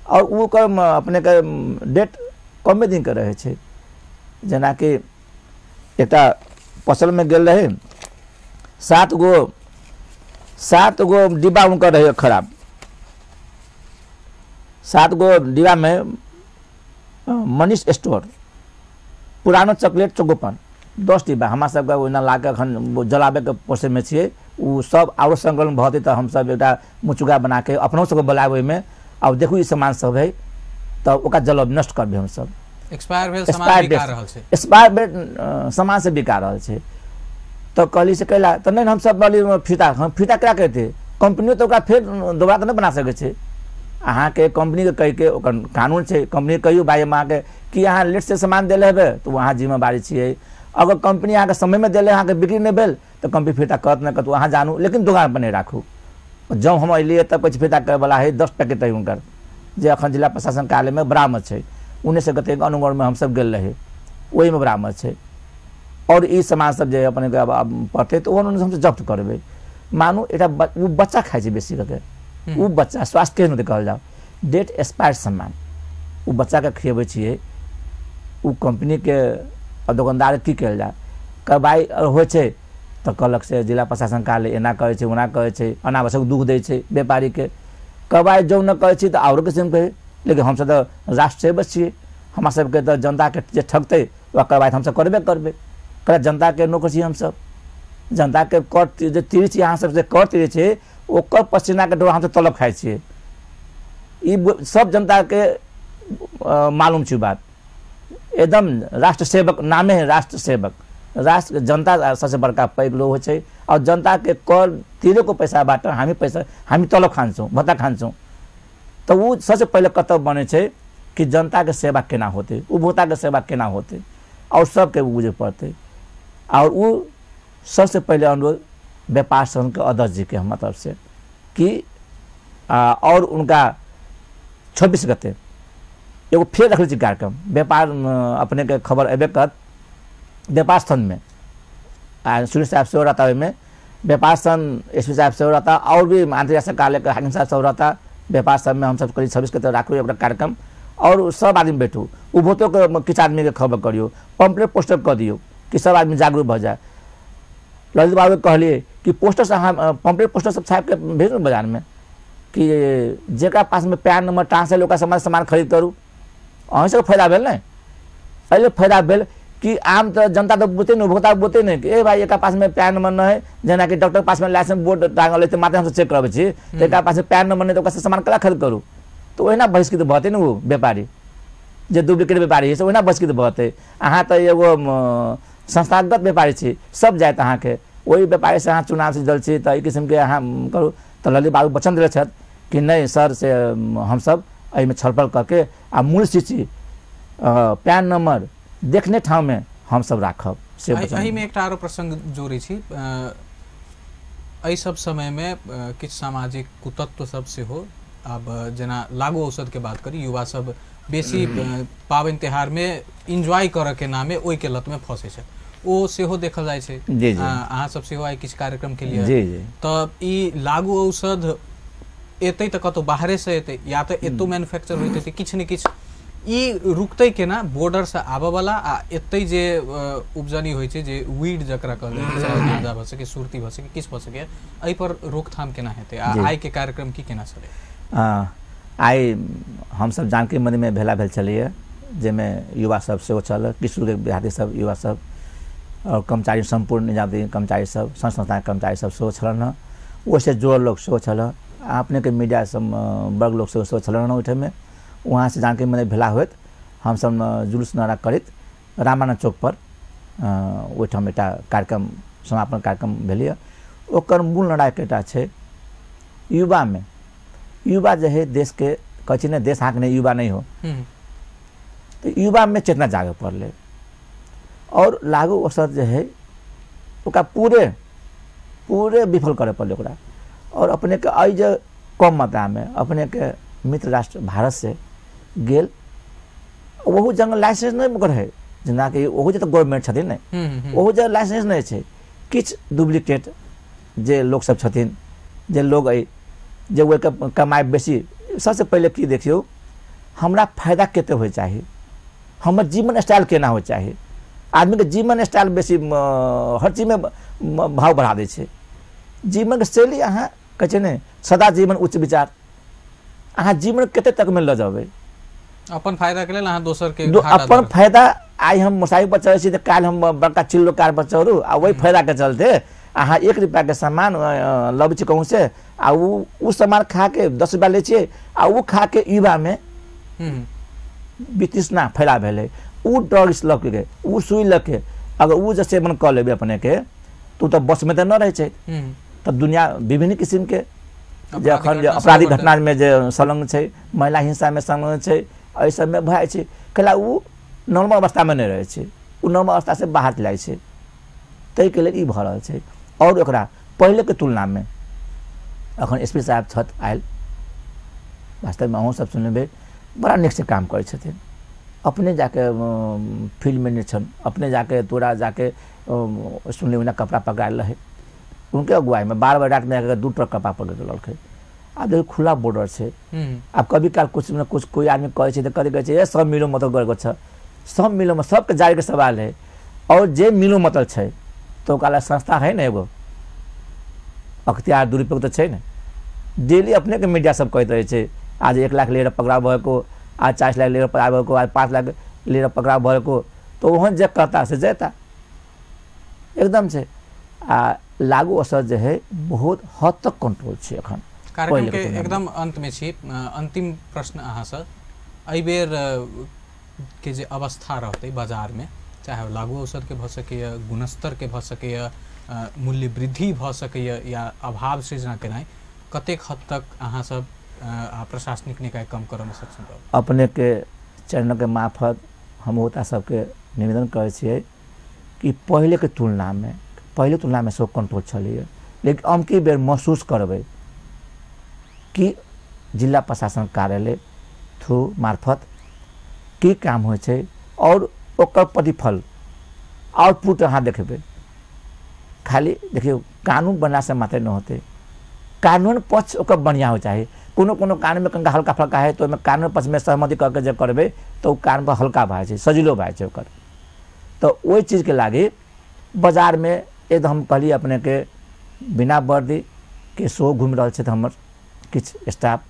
आओर ओकर अपनेके डेट कमे दिनके रहै छै। जेनाकि एकटा पसलमे गेल रहै, सात गो डिब्बा हुनकर रहै खराब, 7 गो डिब्बामे मनीष स्टोर पुरानो चॉकलेट चोकोपन 10 डिब्बा हमरा सबके ओहिना लाके अखन जलाबैके प्रोसेसमे छियै, ओ सब आरो संकलन भऽ जेतै तऽ हमसब एकटा मुचुगा बनाके अपनो सबके बोलायब ओहिमे, आब देखू ई सामान सब है तऽ ओकरा जलब नष्ट करबै हमसब। एक्सपायर भेल सामान बिका रहल छै, एक्सपायर भेल सामान से बिका रहल छै। तऽ कहली से कैला तऽ नहि, हमसब कहली फीता, हम फीता केना करतै? कम्पनियो तऽ ओकरा फेर दोबारा तऽ नहि बना सकै छै। अहाँके कम्पनीके कहिके ओकर कानून छै, कम्पनी कहियौ भाइ हम अहाँके कि अहाँ लेटसँ सामान देले हेबै तऽ अहाँ जिम्मेवारी छियै, अगर कम्पनी अहाँके समयमे देले अहाँके बिक्री नहि भेल तऽ कम्पनी फिर्ता करत नहि करत अहाँ जानू, लेकिन दोकान पर नहि राखू। जँ हम अयलियै तब कहै छै फिर्ता करैवला है 10 पैकेट है हुनकर, जे अखन जिला प्रशासन कार्यालयमे बरामद छै, 19 गते अनुगमनमे हमसब गेल रही ओहिमे बरामद छै। आओर ई सामान सब जे अपनेके पड़तै तऽ ओ हमसब जब्त करबै। मानू एकटा ओ बच्चा खाइ छै बेसी कऽ, ओ बच्चा स्वास्थ्य केहन होतै कहल जाउ, डेट एक्सपायर सामान ओ बच्चाके खियबै छियै, ओ कम्पनीके दोकानदार की कयल जाय? कार्रवाइ होइ छै तऽ कहलक से जिला प्रशासन कार्यालय एना करै छै ओना करै छै, अनावश्यक दुख दै छै व्यापारीके। कार्रवाइ जँ नहि करै छी तऽ आओरो किसिमके, लेकिन हमसब तऽ राष्ट्र सेवक छियै, हमरा सबके तऽ जनताके जे ठकतै ओकरा कार्रवाइ हमसब करबे करबै, कहै जनताके नौकर छियै हमसब, जनताके कर जे तिरै छियै अहाँ सब जे कर तिरै छै ओकर पसीनाके डोरा हमसब तलब खाइ छियै, ई सब जनताके मालूम छै बात। एकदम राष्ट्र सेवक नामे है राष्ट्र सेवक, राष्ट्र जनता सबसे बड़का पैघ लोग होइ छै, आओर जनताके कर तिरेको पैसाबाट हामी पैसा हामी तलब खान्छौँ, भत्ता खान्छौँ। तऽ ओ सबसे पहिले कर्तव्य बनै छै कि जनताके सेवा केना होतै, उपभोक्ताके सेवा केना होतै, आओर सबके बुझे पड़तै। आओर ओ सबसे पहिले अनुरोध व्यापार संघके अध्यक्ष जीके हमरा तरफसँ कि आओर उनका 26 गते एगो फेर रखले छी कार्यक्रम व्यापार, अपनेके खबर अयबे करत व्यापार संघमे, आ सुरेश साहब सेहो रहता ओहिमे, व्यापार संघ एस पी साहब सेहो रहता, आओर भी अंतर्राष्ट्रीय कार्यालयके हाकिम साहब सब रहता। व्यापार संघमे हमसब कहली 26 गते राखू एउटा कार्यक्रम, आओर सब आदमी बैठू, उपभोक्तोके किछु आदमीके खबर करियौ, पम्पलेट पोस्टर कऽ दियौ कि सब आदमी जागरूक भऽ जाए। ललित बाबूके कहलियै कि पोस्टर अहाँ पम्पलेट पोस्टर सब छापिके भेजू ने बाजारमे कि जकरा पासमे पैन नम्बर ट्रांसफर ओकरा सामान खरीद करू, अहीं सबके फायदा भेल ने। एहि फायदा भेल कि आम तऽ जनता तऽ बुझतै नहि, उपभोक्ता बुझतै नहि कि ए भाइ एकरा पासमे पैन नम्बर नहि है, जेनाकि डॉक्टर पासमे लाइसेंस बोर्ड टाँगल है तऽ मात्र हमसब चेक करबै छी, तऽ एकरा पासमे पैन नम्बर नहि तऽ ओकरासँ सामान केना खरीद करू? तऽ ओहिना बहिष्कृत भऽ ने ओ व्यापारी जे डुप्लीकेट व्यापारी है से ओहिना बहिष्कृत भऽ जेतै। अहाँ तऽ एगो संस्थागत व्यापारी छी, सब जायत अहाँके ओहि व्यापारीसँ अहाँ चुनाव से जुड़ल छी, तऽ एहि किसिमके अहाँ करू। तऽ ललित बाबू वचन देले छथि कि नहि सर से हमसब एहिमे छलफल कऽ के आ मूल सूची पैन नम्बर देखने ठाममे हमसब राखब। से एहिमे एकटा आरो प्रसंग जोड़ै छी, एहि सब समयमे किछु सामाजिक कुतत्व सब सेहो आब जेना लागू औषधके बात करी, युवा सब बेसी पाबनि तिहारमे एन्जॉय करऽके नामे ओहिके लतमे फँसै छथि, ओ सेहो देखल जाइ छै। अहाँ सब सेहो आइ किछु कार्यक्रम के लिए, तऽ ई लागू औषध एतै तऽ कतौ बाहरे से एतै या तऽ एतौ मैन्युफैक्चर होइत हेतै किछु ने किछु। ई रुकतै केना बॉर्डर से आबऽ वाला आ एतै जे उपजनी होइ छै जे वीड जकरा कहल जाइ छै, चाहे गांजा भऽ सकै, सुरती भऽ सकै, किछु भऽ सकै, एहि पर रोकथाम केना हेतै आ आइ के कार्यक्रम की केना छलै? आइ हमसब जानकी मन्दिरमे भेला भेल छलैए, जाहिमे युवा सब सेहो छल, किशोर विद्यार्थी सब, युवा सब और कर्मचारी, सम्पूर्ण निजामती कर्मचारी सब, संघ संस्थाके कर्मचारी सब सेहो छलन हँ, ओहिसँ जुड़ल लोक सेहो छल, अपनेके मीडिया सब वर्ग लोक सेहो छलन हँ ओहिठाममे। वहाँसँ जानकी मन्दिर भेला होइत हमसब जुलूस नारा करैत रामानन्द चौकपर ओहिठाम एकटा कार्यक्रम समापन कार्यक्रम भेलैए। ओकर मूल नारा एकटा छै युवामे, युवा जे है देशके कहै छै ने, देश अहाँके नहि युवा नहि हो, तऽ युवामे चेतना जागऽ पड़लै और लागू औषध जे है ओकरा पूरे पूरे विफल करऽ पड़लै ओकरा। और अपनेके एहि जे कम मात्रामे अपनेके मित्र राष्ट्र भारत से गेल, ओहू जंगल लाइसेंस नहि ओकर है, जेनाकि ओहू जे तऽ गवर्नमेंट छथिन ने, ओहू जे लाइसेंस नहि छै, किछु डुप्लीकेट जे लोकसब छथिन, जे लोग अइ जे ओहिके कमाइ बेसी। सबसँ पहिले की देखियौ, हमरा फायदा कते होइ चाही, हमर जीवन स्टाइल केना होइ चाही। आदमीके जीवन स्टाइल बेसी हर चीजमे भाव बढ़ा दै छै। जीवनके शैली अहाँ कहै छै ने, सदा जीवन उच्च विचार, अहाँ जीवन कते तकमे लऽ जेबै अपन फायदा के लेल, अहाँ दोसर के अपन फायदा। आइ हम मोटरसाइकिल पर चढ़ै छी तऽ काल्हि हम बड़का चिल्लो कार पर चढ़ू, आ ओहि फायदा के चलते अहाँ 1 रुपया के सामान लबै छी कहूँ से, आ उ सामान खा के 10 रुपया लै छियै, आ उ खा के युवामे वितृष्णा फैला भेलै। उ ड्रग्स लऽ के, उ सुइ लऽ के अगर उ जे सेवन कऽ लेबै अपनेके तऽ उ तऽ बसमे तऽ नहि रहै छै। तब दुनिया विभिन्न किसिमके जे अखन जे आपराधिक घटनामे जे संलग्न छै, महिला हिंसामे संलग्न छै, एहि सबमे भए जाइ छै। कैला उ नॉर्मल अवस्थामे नहि रहै छै, उ नॉर्मल अवस्थासँ बाहर जाइ छै, ताहिके लेल ई भऽ रहल छै। और ओकरा पहिलेके तुलनामे अखन एस पी साहब छथि आयल, वास्तवमे अहूँ सब सुनबै बड़ा नीकसँ काम करै छथिन। अपने जाके फील्डमे नहि छनि, अपने जाके तोरा जाके सुनली ओहिना कपड़ा पकड़ायल रहै, उनके अगुवाईमे 12 बजे रातिमे जाके 2 ट्रक कपड़ा पकड़ लेलकै। आब देखियौ खुला बॉर्डर छै, आब कभी काल कुछ न कुछ कोइ आदमी कहै छै तऽ कभी कहै छै ए सब मिलो मतलब गरेको छ, सब मिलोमा सबके जाइके सवाल है। और जे मिलो मतलब छै तऽ ओकरा लए संस्था है ने, एगो अख्तियार दुरुपयोग तऽ छै ने। डेली अपनेके मीडिया सब कहैत रहै छै, आज 1 लाख लिएर पकड़ाव भएको, आज 40 लाख लिएर पकड़ाव भएको, आज 5 लाख लिएर पकड़ाव भएको, तऽ ओहन जे कहता से जेता एकदम छै। आ लागू औषध जे है बहुत हद तक कंट्रोल छै अखन। कार्यक्रम के एकदम अंत में छी, अंतिम प्रश्न अहाँसँ, एहि बेर के जे अवस्था रहतै बाजार में, चाहे लागू औषध के भऽ सकैए, गुणस्तर के भऽ सकैए, मूल्य वृद्धि भऽ सकैए या अभाव सृजना केनाइ, कतेक हद तक अहाँ सब प्रशासनिक निकाय कम करऽमे सक्षम रहब? अपनेके चैनलके मार्फत हम ओता सबके निवेदन करै छियै कि पहिलेके तुलनामे, पहिले तुलनामे सब कंट्रोल छलैए, लेकिन अमकी बेर महसूस करबै कि जिला प्रशासन कार्यालय थ्रू मार्फत की काम होइ छै और ओकर प्रतिफल आउटपुट अहाँ देखबै। खाली देखियौ कानून बनलासँ मात्रे नहि होतै, कानून पक्ष ओकर बढ़िआँ होइ चाही। कोनो कोनो कानूनमे कनिका हल्का फल्का है तऽ ओहिमे कानून पक्षमे सहमति कऽ के जे करबै तऽ ओ कानून पर हल्का भए जाइ छै, सजिलो भए जाइ छै ओकर। तऽ ओहि चीजके लागि बाजारमे एकदम हम कहलियै अपनेके बिना वर्दीके सेहो घुमि रहल छथि हमर किछु स्टाफ,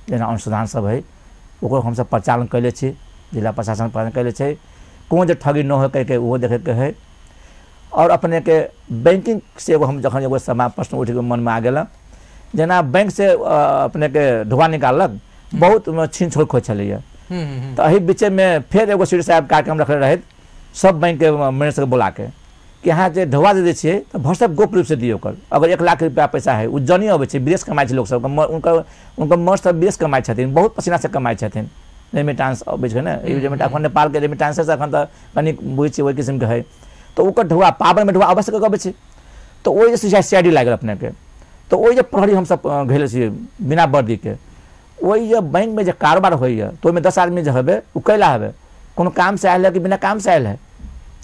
जेना अनुसंधान सब है, ओकरो हमसब परिचालन कयले छी, जिला प्रशासन परिचालन कयले छै, कोनो जे ठगी न हो कहिके ओहो देखैके है। और अपनेके बैंकिंग से एगो हम जखन एगो समा प्रश्न उठि मनमे आ गेल, जेना बैंक से अपनेके ढुआ निकाललक, बहुत छीन छोड़ खोज छलैए, तऽ एहि बीचमे फेर एगो सी साहब कार्यक्रम रखले रहथि, सब बैंकके मैनेजरके बोलाके कि अहाँ जे ढुआ दे दै छियै तऽ भरसक गोप्य रूपसँ दियौ ओकर। अगर 1 लाख रुपया पैसा है, ओ जनी अबै छै, विदेश कमाइ छै लोकसभ, हुनकर हुनकर मर्द सब विदेश कमाइ छथिन, बहुत पसीनासँ कमाइ छथिन, रेमिटांस अबै छै ने, अखन नेपालके रेमिटांसे अखन तऽ कनि बुझै छियै ओहि किसिमके है, तऽ ओकर ढुआ पाबनिमे ढुआ अवश्य अबै छै। तऽ ओहि जे सी I D लागल अपनेके, तऽ ओहि जे प्रहरी हमसब घेले छियै बिना वर्दीके, ओहि जे बैंकमे जे कारोबार होइए तऽ ओहिमे 10 आदमी जे हेबै ओ कैला हेबै, कोनो कामसँ आयल है कि बिना कामसँ आयल है,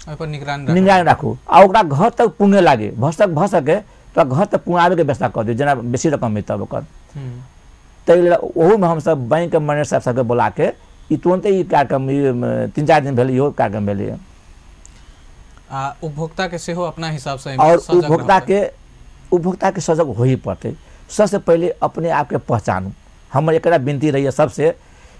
ओहिपर निगरानी राखू। आ ओकरा घर तक पुंगे लागे, भसक भऽ सके तऽ घर तक पुँगाबैके व्यवस्था कऽ दियौ, जेना बेसी रकम हेतै तब ओकर। ताहि लेल ओहूमे हमसब बैंकके मैनेजर साहब सबके बोलाके ई तुरन्ते ई कार्यक्रम 3-4 दिन भेल इहो कार्यक्रम भेलै। आ उपभोक्ता के सेहो अपना हिसाब से और उपभोक्ता के सजग होही पड़तै। सबसे पहिले अपने आपके पहचानू। हमर एकरा विनती रही सबसे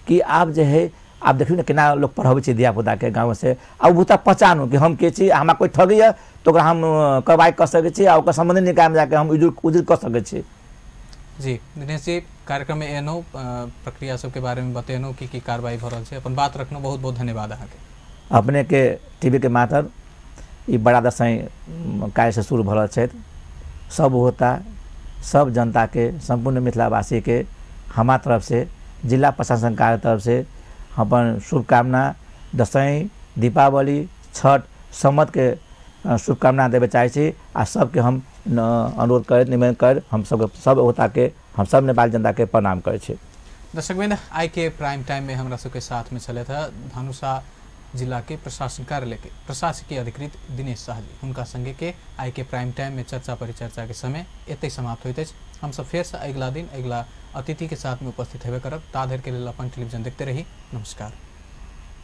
कि आप जे है आप देखियौ ने केना लोग पढ़बै छै धियापुताके गाँवसँ, आ उपभोक्ता पहचानू कि हम के छी, हमरा कोइ ठगैए तऽ ओकरा हम कार्रवाइ कऽ सकै छी आ ओकर सम्बन्धित निकायमे जाके हम उजुर कऽ सकै छी। जी दिनेश जी, कार्यक्रम में एनो प्रक्रिया सबके बारे में बतेनो कि की कार्रवाई भऽ रहल छै, अपन बात रखनो, बहुत बहुत धन्यवाद अहाँके। अपने के टीवी के माध्यम ई बड़ा दशैं काल्हिसँ शुरू भऽ रहल छथि, सब उपभोक्ता सब जनता के सम्पूर्ण मिथिलावासी के हमारा तरफ से जिला प्रशासन कार्य तरफ से अपन शुभकामना दशैं दीपावली छठ सम्मत के शुभकामना देवे चाहै छी आ सबके हम अनुरोध करैत निवेदन कर हम सब सब उपभोक्ता के हम सब नेपाल जनता के प्रणाम करै छी। दर्शकवृंद, आइ के प्राइम टाइम में हमरा सबके साथ में छलथि धनुषा जिला के प्रशासन कार्यालय के प्रशासकीय अधिकृत दिनेश शाह जी। हुनका संगे के आइ के प्राइम टाइम में चर्चा परिचर्चा के समय एतै समाप्त होइत अछि। हम सब फेर से अगिला दिन अगिला अतिथि के साथ में उपस्थित हेबे करब। ता धरि के लेल अपन टेलीविजन देखते रही। नमस्कार।